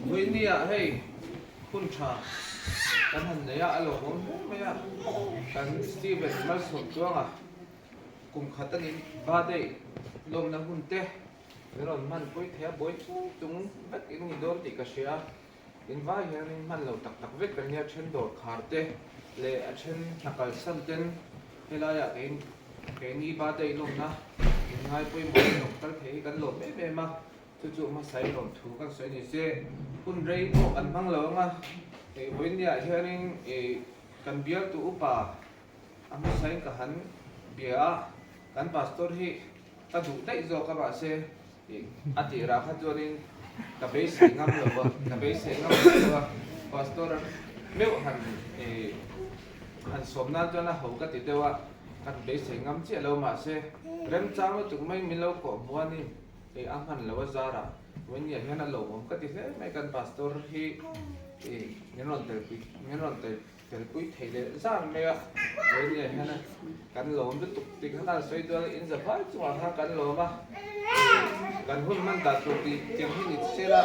Vawinia hei hun tha kan han nei a, a lawmawm hle mai a, kan Steven Malsawmtluanga kum khat a nih birthday lawmna hun te min rawn hmanpui thei a, buai chung chung vek in ni dawn tih ka hria a. In vai hianin hman lo tak tak vek kan nia, then dawr khar te leh a then hna kalsan ten helaiah kei keini birthday lawmna in ngai pawimawh in rawn kal thei hi kan lawm em em a, chu chu hmasa in rawn thu kan sawi ni se, hun rei pawh kan hmang lo ang a, hei vawinia hianin ih kan bialtu upa a hmasa in ka han bia a, kan pastor hi ka duh daih zawk a mahse A tirah kha chuanin ka beisei ngam lo va, ka beisei ngam lo va, Pastor meuh han han sawm nan chuan a ho ka ti deuh a, kan beisei ngam chiah lo mahse remchang lutuk mai min lo kawh hmuanin a hman lo a zarah Vawinia hian a lawmawm ka ti hle mai kan Pastor hi min rawn telpui min rawn tel Felpui thei leh zan mai a, Vawinia hian kan lawm lutuk tih kha khan sawi dual in za vai chungah khan kan lawm a, kan hun hman dan tur tih tiang hi ni sela,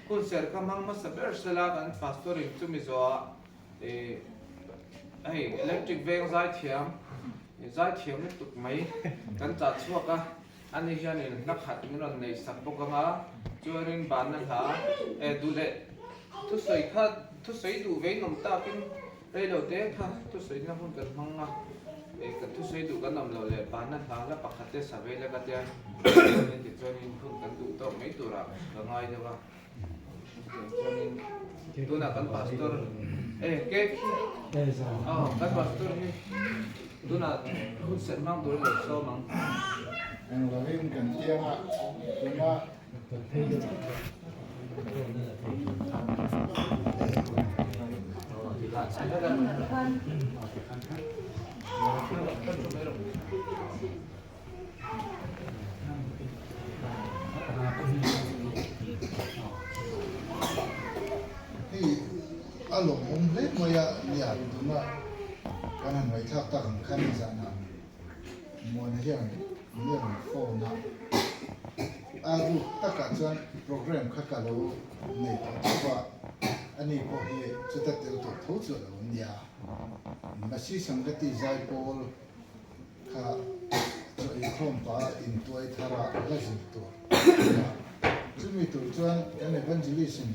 hun ser kha hmang hmasa ber sela kan pastor in chumi zawhah hei electric veng zaithiam zaithiam lutuk mai kan chah chhuak a. Ani hianin hla khat min rawn neih sak bawk ang a, chuanin banna hla e duh leh thusawi kha thusawi duh vei nawm takin reilo te kha thusawina hun kan hmang a, e kan thusawi duh kan awm loh leh banna hla hla pakhat te sa vei lek a tia chuanin tichuanin hun kan duh tawk mai turah ka ngai deuh a. Chuanin tunah kan pastor e cake hi aw kan pastor hi tunah hun serh hmang turin lo sawm ang. Engvangin kan tiang a tuna. Hei a lawmawm hle mai a nia tuna kan han ngaihthlak tak ang khan zanah Muana hian min rawn phone a, a ruk takah chuan program kha ka lo nei tawh tho a, ani pawh hi chuta tel tawh tho chu a lo nia. Masi Sangati Zaipawl Kha chaw eikhawm pah intuai thar a la zir tur a ni a. Chumi tur chuan kan evangelist in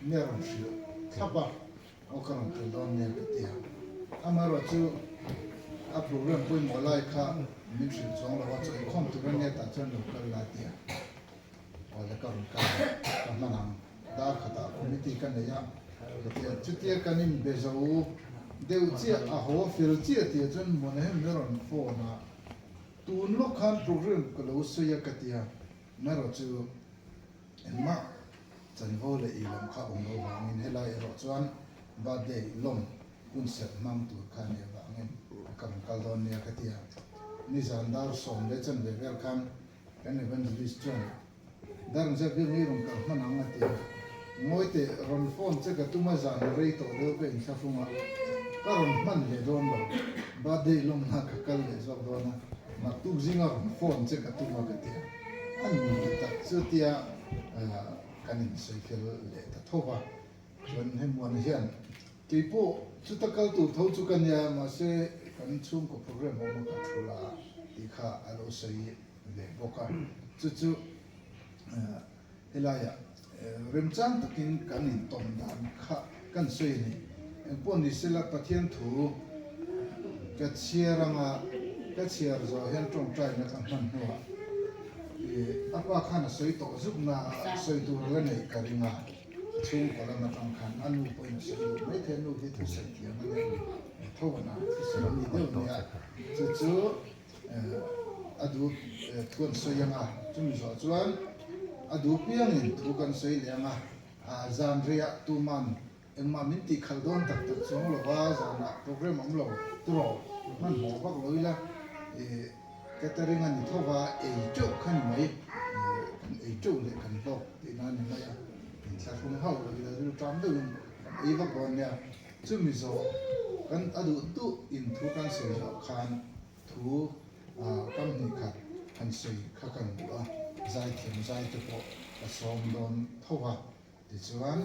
mi a rawn hrilh thlap a, aw ka rawn tel dawn nia ka ti a. Amaherawh chu a program pawimawh lai kha min hrilh chuang lo a, chaw eikhawm tur a nia tah chuan lo kal la a ti a. Aw le ka rawn kal a, ka hman ang. Dar khatah committee ka nei a, ka ti a. Chutia kan inbe zo deuh chiah, a haw fel chiah tih ah chuan Mawnahem hi a rawn phone a, tun lawk khan program ka lo sawi a ka ti a, amaherawh chu engmah chanvo leh i lam kha awm lo vangin helai erawh chuan birthday lawm hun serh hmang tur kha nia vangin ka rawn kal dawn nia ka ti a. Nizan dar 10:15 vel khan Kan evangelist chuan Darnzep hi mi rawn kal hman ang a ti a, Ngawi teh, rawn phone che ka tum a zan a rei tawh deuh ka inthlahrung a, ka rawn hman leh dawn lo, birthday lawmna ka kal leh zawk dawn a, naktuk zinga rawn phone che ka tum a ka ti a, a ni tak chu tia kan insawi fel leh ta tho va, chuan hemuan hian Keipawh chuta kal tur tho chu ka nia, mahse kan chhungkaw program awm a ka thu la tih kha a lo sawi ve bawk a, chu chu helaiah remchang takin kan intawm dan kha kan sawi a ni. Engpawh ni sela Pathian thu ka chhiar anga ka chhiar zawh hian tawngtaina ka hman hnuah a pa khan a sawi tawh zukna sawi tur a la neih ka ring a. Chhungkaw lam atang khan a nu pawhin a sawi duh mai thei a, nu hi thusawi thiam a nia, tho a thusawi a ni deuh nia, chu chu a duh thu an sawi ang a, chumi zawh chuan a duh piangin thu kan sawi leh ang a, zan reiah tuman engmah min tih khalh dawn tak tak chuang lo va, zanah program awm lo turaw hmanhmawh vak lo ila. Catering a ni tho va, ei teuh kha ni mai, kan ei teuh leh kan hlawk tihna a ni mai a, inthlahrung hauh lo ila ril ṭam deuhin kan ei vak dawn nia. Chumi zawh kan a duh duh in thu kan sawi zawh khan thu kam hnih khat han sawi kha kan duh a, zaithiam zai te pawh ka sawm dawn tho va. Tichuan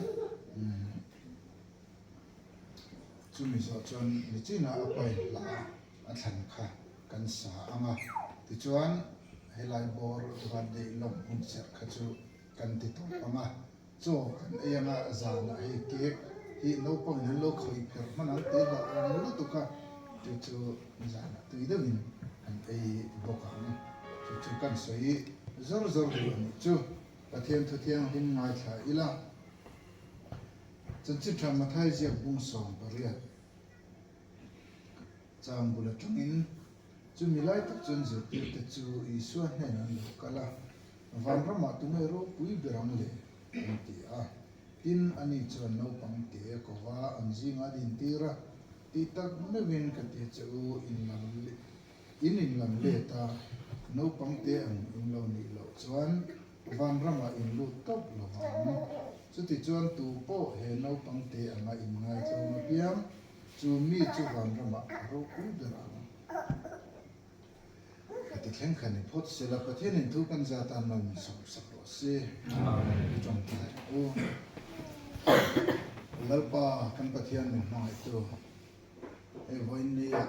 chumi zawh chuan nichinah a pain hla a thlan kha kan sa ang a. Tichuan helai bawr birthday lawm hun serh kha chu kan ti tawp ang a. Chaw kan ei anga zanah hei cake hi naupangin an lo khawih pherh hman ang tih hlauhawm lutuk a, chu chu zanah tui deuhin an ei bawk ang. Chu chu kan sawi zawr zawr duh a nih chu. Pathian thu thianghlim ngaithla ila. Chanchin tha Mathai ziak bung 18 chang bul atangin chumi lai tak chuan zirtirte chu Isua hnenah an lo kal a, Vanramah tunge ropui ber ang le? an ti a. Tin, ani chuan naupang te kova an zinga a dintir a, Tih tak meuhin ka ti che u, in lam in in lam let a, naupang te ang in lo nih loh chuan Vanramah in lut tawp lo vang. Chuti chuan tu pawh he naupang te anga in ngaitlawm apiang, chu mi chu Vanramah a ropui ber ang. Ka ti thleng kha ni phawt sela, Pathianin thu kan za tan mal min sawm sak rawh se. I tawngtai ang u. Lalpa kan Pathian min hmangaihtu, hei vawiinnia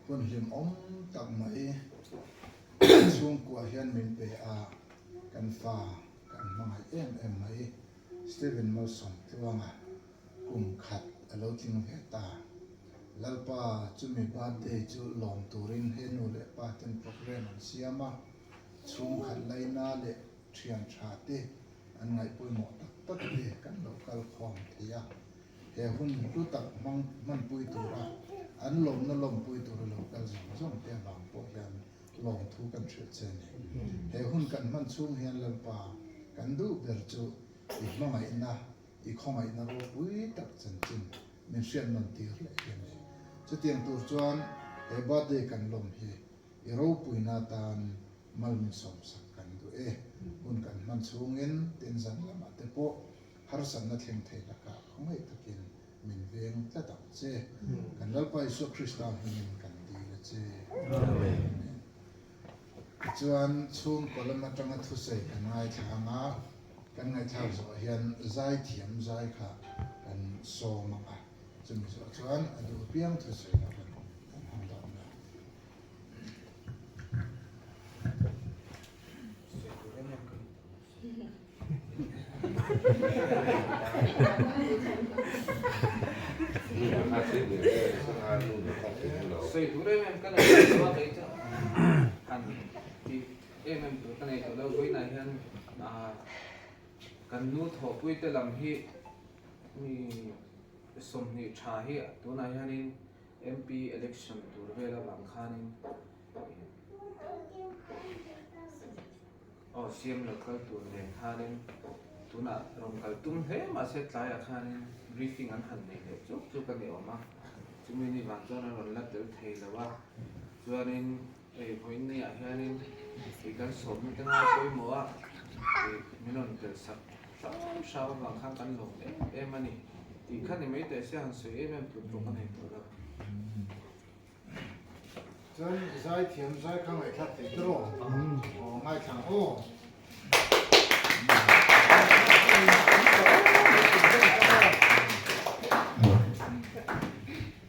hun hlimawm tak mai kan chhungkua hian min pe a, kan fa kan hmangaih em em mai Stephen Malsawmtluanga kum khat a lo tling ve ta. Lalpa chumi birthday chu lawm turin he nu leh pa ten program an siam a, chhungkhat laina leh thian tha te an ngaih pawimawh tak tak te kan lo kal khawm thei a. He hun hlu tak hmang hmanpui tura an lawmna lawmpui tura lo kal zawng zawng te avang pawh hian lawmthu kan hrilh che a ni. He hun kan hman chhung hian Lalpa kan duh ber chu i hmangaihna I khawngaihna ropui tak chanchin min hriat nawn tir leh hi a ni. Chutiang tur chuan he birthday kan lawm hi i ropuina atan mal min sawmsak kan duh e. Hun kan hman chhungin tin zan lamah te pawh harsatna thleng thei lakah khawngaih takin min veng tlat ang che. Kan Lalpa Isua Krista hmingin kan dil a che. Amen. Tichuan chhungkaw lam atanga thusawi kan ngaithla ang a. Kan ngaihthlak zawh hian zaithiam zai kha kan sawm ang a, chumi zawh chuan a duh piang thusawi loh kan kan hmang dawn a. Sawi tur em em ka nei lo a kei chu han tih Em em tur ka nei tawh lo, vawiinah hian kan nu thawhpui te lam hi mi 20 tha hi tunah hianin MP election tur vel avang khanin aw CM lo kal tur nen khanin tunah rawn kal tum hle mahse tlaiah khanin briefing an han nei leh chuk chuk a ni awm a, chumi ni vang chuan a rawn la tel thei lo a, chuanin. Hei vawiin ni ah hianin ih kan sawmna te ngai pawimawh a, ih min rawn tel sak hrang hrang avang khan kan lawm em em a ni tih kha ni mai teh se han sawi em em tur pawh ka nei tawh lo. Chuan zai thiam zai kha ngaihthlak thei te rawh aw ngaithla ang aw.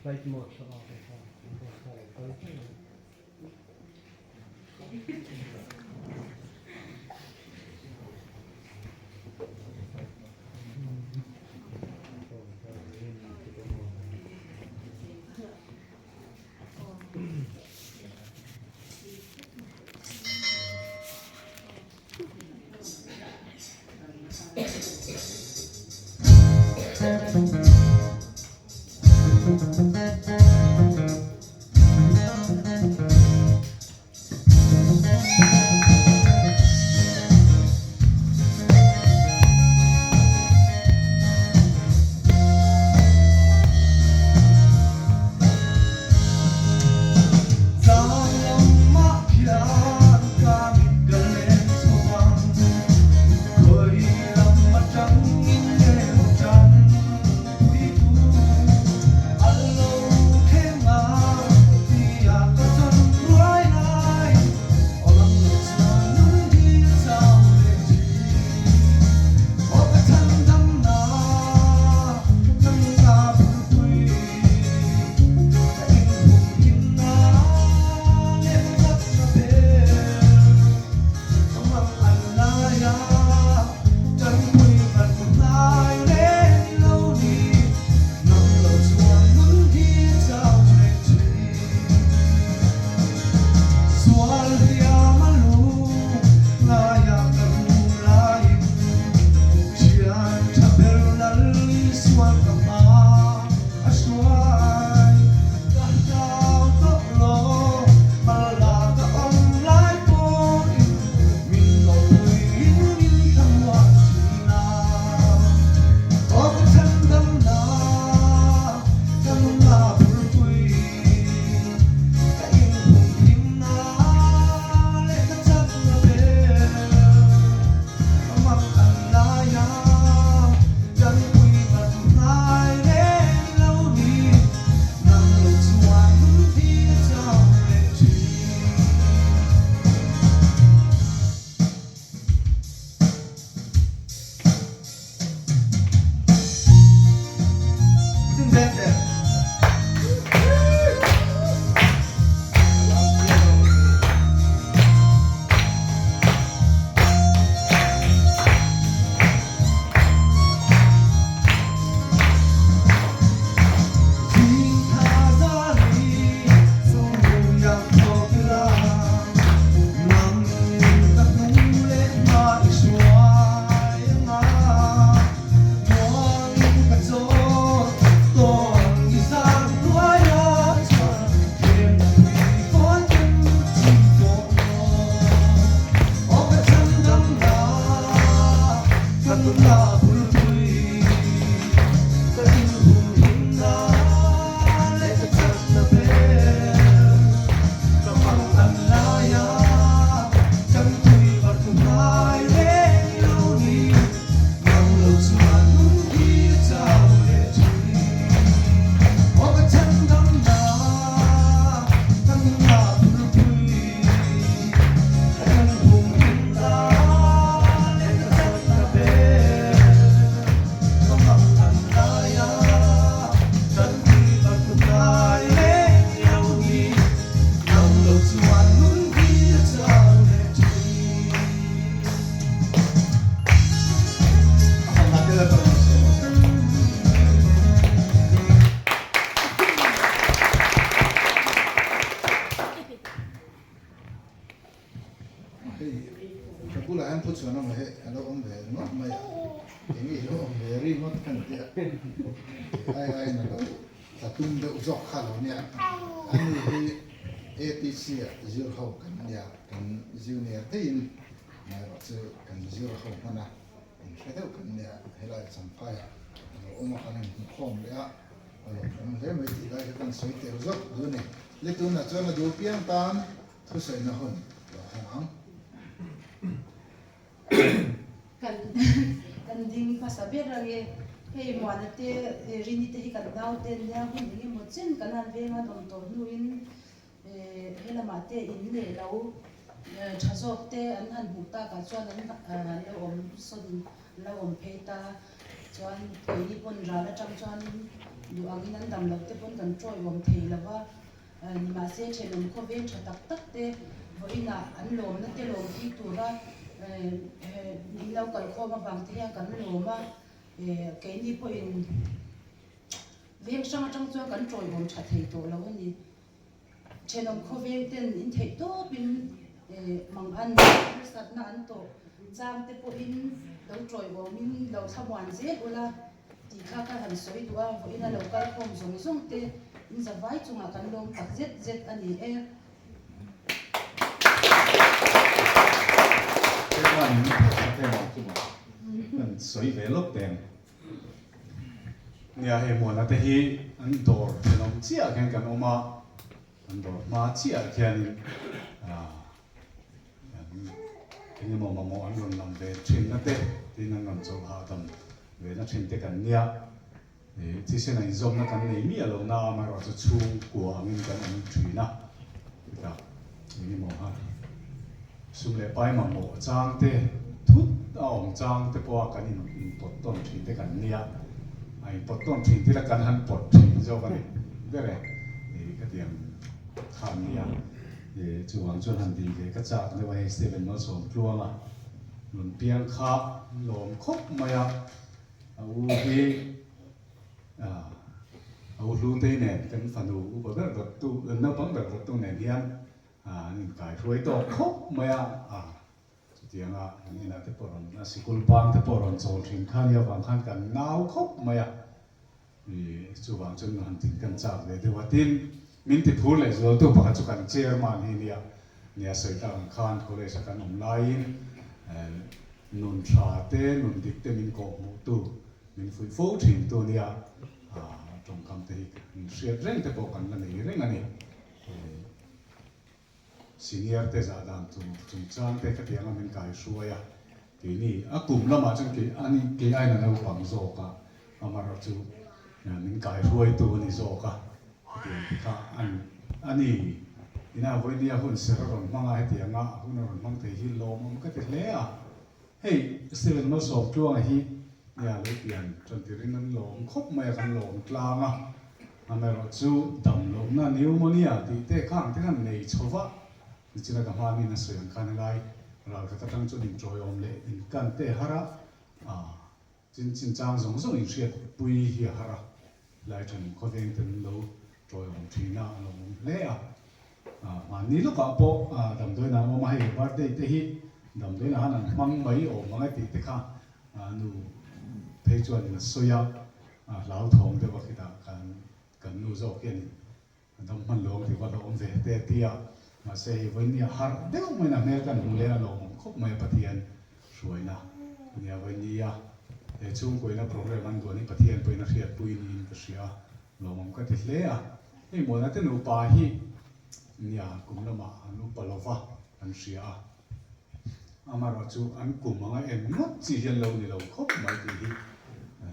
Flight mode hrang ah pawh khan an kal. Isuan ka hma a hruai. Ka hlau tawh lo, hmala ka awm lai pawhin min awpuiin min thlamuan thin a. Aw ka chhandamna, ka nunna bulpui, ka inhumhimna leh ka chakna ber. Ka mang an lai a, Tanpui vat ngai reng i lo ni, nang lo chuan nun hi a chau leh thin. Hei ka bulah hian pu chuan amaw hi a lo awm ve ringawt mai a, eng i lo awm ve ringawt ka ni tia ai aiin a lo tla tum deuh zawk kha lo nia. Ani hi ATC ah zir ho kan nia, kan junior theiin amaherawh chu kan zir ho hman a. In hre deuh kan nia, helai Champhaiah a lo awm a, kan han hmu khawm leh a, a lo awm hle mai tih lai kha kan sawi tel zawk duh a ni. Le tunah chuan a duh piang tan thusawina hun lo hawng ang. Kan kan ding hmasa ber ange, hei Muana te Rini te hi kan nau te nia hun engemaw chen kan han veng a awm tawh hnuin He lamah te in leh lo tha zawk te an han hmuh takah chuan an lo awm sawn an lo awm phei ta chuan keini pawn ral atang chuanin duh angin an dam loh te pawn kan tawiawm thei lo va, nimahse thenawm khawvel tha tak tak te vawiinah an lawmna te lawm pui tura min lo kalkhawm avang te hian kan lawm a, keini pawhin. Veng hrang atang chuan kan tawiawm tha thei tawh lo a ni. Thenawm khawveng ten in theih tawpin mang an harsatna an tawh chang te pawhin lo tawiawmin lo thlamuan zel ula tih kha ka han sawi duh a, vawiin a lo kal khawm zawng zawng te in zavai chungah kan lawm tak zet zet a ni e. Kan sawi ve lawk teng. Nia hei Muana te hi an dawr thenawm chiah khian kan awm a, an dawr hma chiah khianin ah an eng emaw mamawh an rawn lang ve thin na te tin an rawn chawlh hahdam ve na thin te kan nia. Ih thisen a inzawmna kan nei miah lo na amaherawhchu chhungkua angin kan awm thin a, chutah eng emaw ha sum leh pai mamawh chang te thut a awm chang te pawha kan in inpawt tawn thin te kan nia, a inpawt tawn thin tila kan han pawt thin zawk a ni ber e, ih khatiang khan nia, ih chuvang chuan han din ve ka chak deuh a hei Stephen Malsawmtluanga rawn piang kha lawm khawp mai a. A u hi a u Hlutei nen kan fanu upa ber dawttu, naupang ber dawttu nen hian an inkai hruai tawk khawp mai a, chutianga an inah te pawh rawn, a sikul bang te pawh rawn chawl thin kha nia vang khan kan nau khawp mai a. Chuvang chuan han tin kan chak ve deuh a. Tin, min ti phur leh zualtu pakhat chu kan chairman hi nia, nia sawi tak ang khan college a kan awm laiin nun tha te, nun dik te min kawh hmuhtu, min fuih fo thin tu nia, tawngkam te hi kan hriat reng te pawh kan la nei reng a ni. Senior te zah dan tur chungchang te khatianga min kai hruai a, keini a kum lamah chuan kei ani kei aina naupang zawk a, amaherawh chu min kai hruaitu a ni zawk a, hetiang te kha an ani ina vawinia hun ser a rawn hmang a, hetianga hun a rawn hmang thei hi lawmawm ka ti hle a, hei Steven Malsawmtluanga hi nia lo pian tan tirin an lawm khawp mai a, kan lawm tlang a. Amaherawh chu dam lohna pneumonia tih te khang te khan nei chho va, nichina ka hmanin a sawi ang khan helai ral khat atang chuan inṭawiawm leh inkan te a har a, ah chin chinchang zawng zawng inhriat pui hi a har a, helai thenawm khawveng ten an lo ṭawiawm thin a, a lo awm hle a. Ah hmanni lawkah pawh damdawiin an awm a, hei birthday te hi damdawiin ah khan an hmang mai awm ang e tih te kha nu phei chuanin a sawi a. A hlauthawng deuh a khitah khan kan nu zawk hianin a dam hman lo ang tih va hlauhawm ve te a ti a, mahse hei vawinia harh deuh maiin a hmel kan hmu leh a lawmawm khawp mai a Pathian hruaina a nia vawinia he chhungkuaina program an duan hi Pathian pawhin a hriatpui niin ka hria a, lawmawm ka ti hle a, hei Muana te nupa hi nia kum lamah an upa lova an hria a. Amaherawh chu an kum anga en ngawt chi hian lo ni lo khawp mai tih hi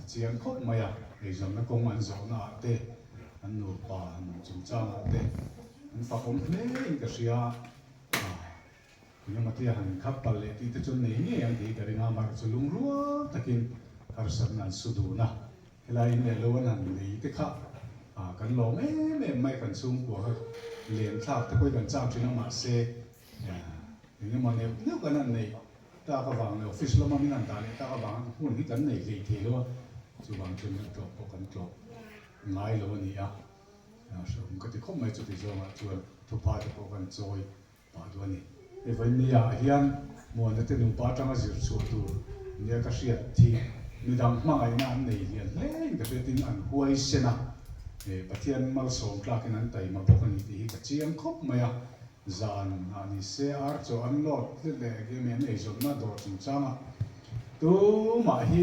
chiang khawp mai a, eizawnna kawng an zawhna ah te, an nupa nun chungchang ah te an fakawm hle in ka hria a, engemaw tia han inkhap palh leh tih te chuan nei ngei ang tih hi ka ring a, amaherawh chu lungrual takin harsatna an su dun a, helai in leh lo an han nei te kha kan lawm em em mai, kan chhungkua kha len thlak te pawh hi kan chak thin a, mahse Eng emaw neuh neuh kan han neih tak avang leh office lama min han dah leh tak avang hun hi kan nei hlei thei lo a, chuvang chuan kan tlawh pawh kan tlawh ngai lo a ni a, hrehawm ka ti khawp mai chuti zawngah chuan thupha te pawh kan chawi pah duh a ni. Hei vawinia ah hian Muana te nupa atanga zir chhuah tur nia ka hriat hi midang hmangaihna an nei lian hle in ka hriatin an huaisen a, Pathian malsawm tlakin an taima bawk a ni tih hi ka chiang khawp mai a. Zan ah ni se ar chaw an load tlet leh ege mai an eizawnna dawr chungchang ah tumah hi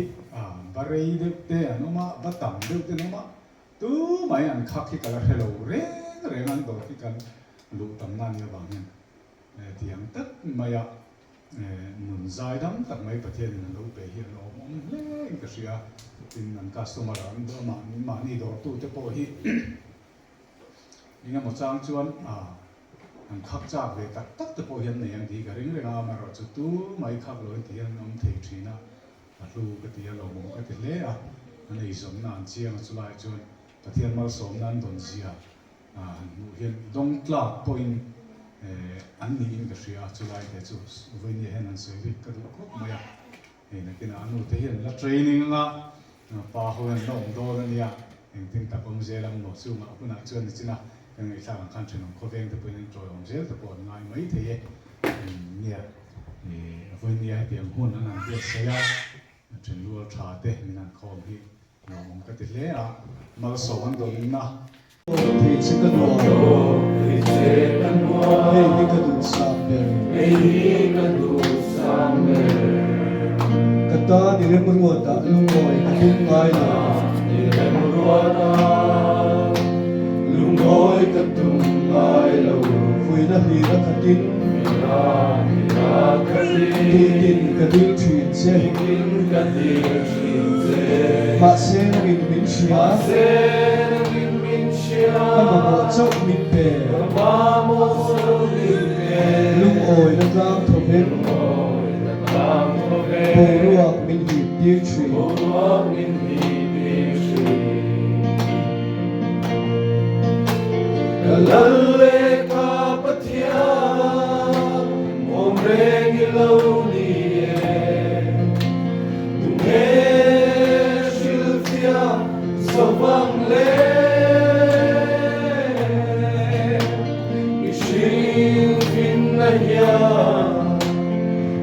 ba rei deuh te an awm a, ba tam deuh te an awm a, tumah hi an khak hi ka la hre lo reng reng an dawr hi kan luh tam na nia vang hian tiang tak mai a nun zai dam tak mai Pathian in a lo pe hi a lawm awm hle in ka hria, tin an customer an mahni dawrtu te pawh hi. Engemaw chang chuan an khak chak ve tak tak te pawh hian nei ang tih hi ka ring reng a, amaherawh chu tu mai khak lo in ti hian an awm thei thin a, a hlu ka ti a, lawmawm ka ti hle a, an eizawnna an chiang a, chulaiah chuan Pathian malsawmna an dawn zia han hmuh hian dawng tlak pawhin an niin ka hria a, chulai te chu vawinia hian han sawi rik ka duh khawp mai a. Hei nakinah a nute hian la training anga pa ho hian la awm dawn a nia, engtin tak awm zel ang maw? Chungah hunah chuan nichina kan ngaihthlak ang khan thenawm khawveng te pawhin an tawiawm zel te pawh an ngai mai thei e. Nia, vawinia hetiang hun an han buatsaih a, thenrual tha te min han khawm hi Lawmawm ka ti hle a, malsawm an dawn a. Thei che ka nuam. Hei hi ka duhsam ber. Ka tan i remruatah lungawi ka tum ngai lo. Fuihna hlir a khatin. Nitin ka dil thin che. Mahse nangin min hria. Ka mamawh chauh min pe. Lungawina tlang thawven. Boruak min hip tir thin. Ka lal lehkha Pathian awm reng i lo ni e. Tunge hrilhfiah sawvang le mihring finna hian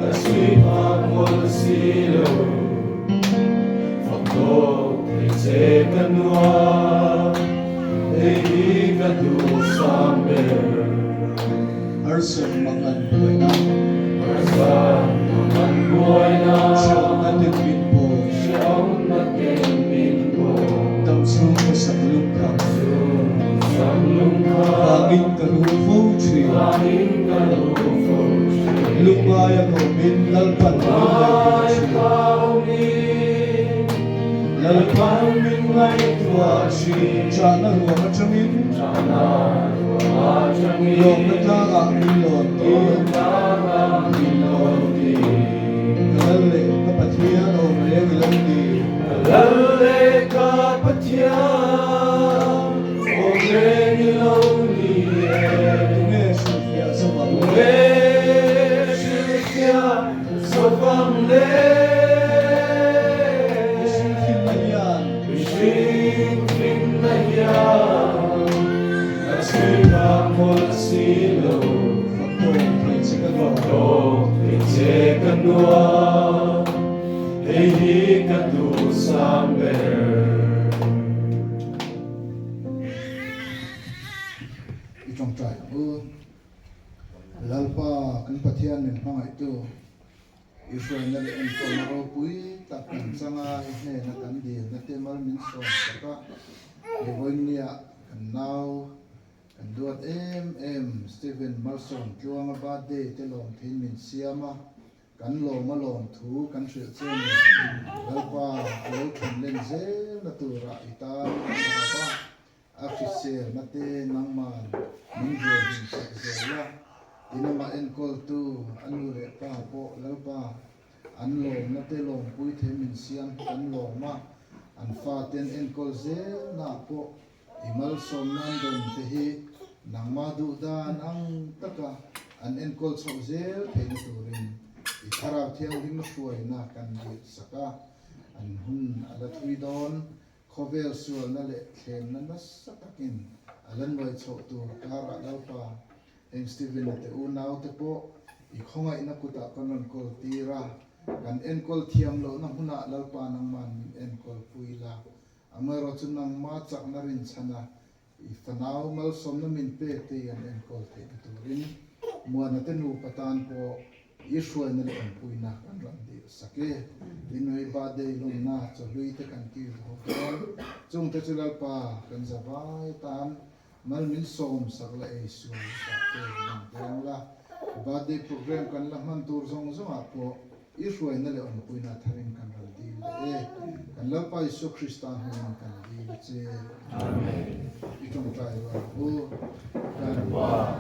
a chhui phak mawlh si lo fak tawk thei. che ka nuam, hei hi ka duhsam ber. Harsat mangan buaina. Harsat mangan buaina. Hreawmna ten min bawl. Hreawmna ten min bawl. Dam chhung ka sak lungkham. Chhung sak lungkham. Vangin ka ru fo thin. Vangin ka ru fo thin. Lungngaia ka awmin Lalpan min ngaihtuah thin. Lungngaia ka awmin Lalpan min ngaihtuah thin. Chahna ruang atangin. Chahna ruang atangin. Lawmna tlangah min lawn tir. Lawmna tlangah min lawn tir. Ka lal leh ka Pathian awm reng i lo ni. Ka lal leh ka Pathian awm reng i lo ni e. Tunge hrilhfiah zo ang le? Tunge hrilhfiah zo ang le? Mihring finna hian. Mihring finna hian a chhui phak mawlh si lo. Fak tawk thei che ka nuam. Fak tawk thei che ka nuam. Hei hi ka duhsam ber. I tawngtai ang u. Lalpa kan Pathian min hmangaihtu I hruaina leh enkawlna ropui tak kan chang a, i hnena kan dilna te mal min sawm sak a, i vawinia kan nau Kan duat em em Stephen Malsawm Tluanga birthday te lawm thin min siam a, kan lawm a lawm thu kan hrilh che ni. Lalpa a lo then len zel na turah i tan kan hauh a, a hriselna te nangman min ve hlim sak zel a, tinamah enkawltu a nu leh pa pawh Lalpa an lawmna te lawmpui the min siam hi kan lawm a, an faten enkawl zel naah pawh I malsawm nan dawn te hi nangmah duh dan ang taka an enkawl chhoh zel theihna turin i Thlarau Thianghlim hruaina kan dil sak a, an hun a la thui dawn. Khawvel sualna leh thlemna nasa takin a la nuai chhoh tur karah Lalpa, heng Stephen-a te unaute pawh i khawngaihna kutah kan rawn kawl tir a, kan enkawl thiam lohna hmunah Lalpa nangman min enkawl pui la. Amaherawh chu nangma chakna rinchhana i fanau malsawmna min pek te i an enkawl theihna turin Muana te nupa tan pawh i hruaina leh awmpuina kan rawn dil sak e. Inui birthday lawmna chawhlui te kan kil ho dawn. Chungte chu Lalpa kan za vai tan mal min sawm sak la ei sual tak te mang te ang la. Birthday program kan la hman tur zawng zawngah pawh I hruaina leh awmpuina tharin kan ral dil leh e. Kan Lalpa Isua Krista hmingin kan dil che. Amen. I tawngtai rual ang u. Kan Pa.